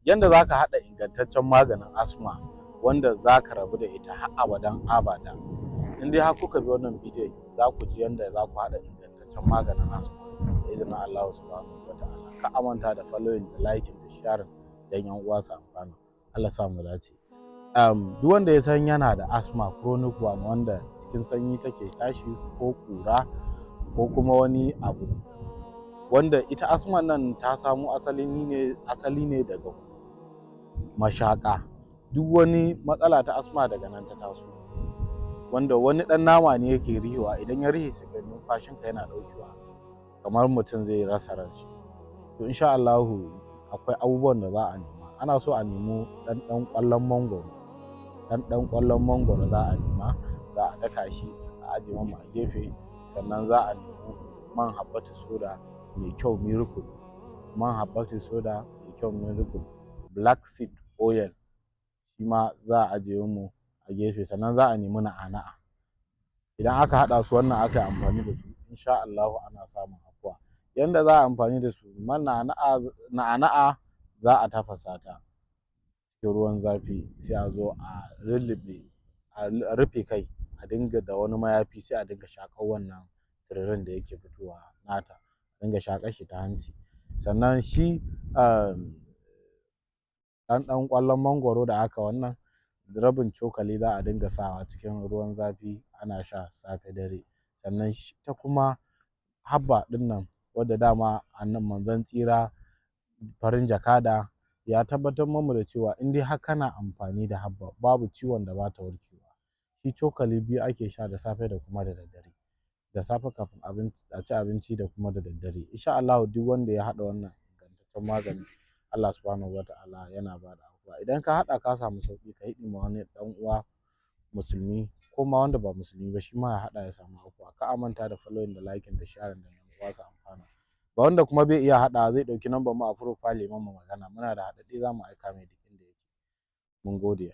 Yanda za ka haɗa ingantaccen maganin asma wanda za ka rabu da ita har abadan abada. In dai har kuka bi wannan bidiyon, za ku ji yanda za ku haɗa ingantaccen maganin asma da izinin Allahu subhanahu wa ta'ala. Kar a manta da following da liking da sharing don 'yan uwa su amfana. Allah sa mu dace. Duk wanda ya san yana da asma chronic one, wanda cikin sanyi take tashi ko ƙura ko kuma wani abu, wanda ita asma nan ta samo asali ne daga mashaƙa. Duk wani matsala ta asma daga nan ta taso, wanda wani ɗan nama ne yake rihewa. Idan ya rihe, sai ka numfashinka yana ɗaukewa kamar mutum zai rasa ranshi. To, insha Allahu akwai abubuwan da za a nema. Ana so a nemi ɗan ɗan ƙwallon mangwaro. Ɗan ɗan ƙwallon mangwaro za a nema, za a daka shi a ajiye mamu a gefe. Sannan za a nemi man habbatu soda mai kyau, miracle, man habbatu soda mai kyau, miracle, black seed oil shi ma za a ajiye mu a gefe. Sannan za a nemi na'ana'a. Idan aka haɗa su wannan, aka yi amfani da su, insha Allahu ana samun afuwa. Yanda za a amfani da su: man na'ana'a, na'ana'a za a tafasa ta cikin ruwan zafi, sai a zo a lulluɓe, a rufe kai, a dinga da wani mayafi, sai a dinga shaƙar wannan tururin da yake fitowa nata, a dinga shaƙar shi ta hanci. Sannan shi ɗan ɗan ƙwallon mangwaro da aka wannan, rabin cokali za a dinga sawa cikin ruwan zafi, ana sha safe, dare. Sannan ita kuma habba ɗin nan, wadda dama annan manzon tsira farin jakada ya tabbatar mamu da cewa in dai har kana amfani da habba, babu ciwon da bata warkewa. Shi cokali 2 ake sha da safe da kuma da daddare, da safe kafin a ci abinci da kuma da daddare. Insha Allahu duk wanda ya haɗa wannan ingantaccen magani, Allah subhanahu wa ta'ala yana bada afuwa. Idan ka haɗa ka samu sauƙi, ka yi ma wani ɗan uwa musulmi ko ma wanda ba musulmi ba, shi ma ya haɗa ya samu afuwa. Kar a manta da following da liking da sharing don 'yan uwa su amfana. Ga wanda kuma bai iya haɗawa, zai ɗauki number mu a profile ya mamu magana. Muna da haɗaɗɗe, za mu aika mai duk inda yake. Mun gode.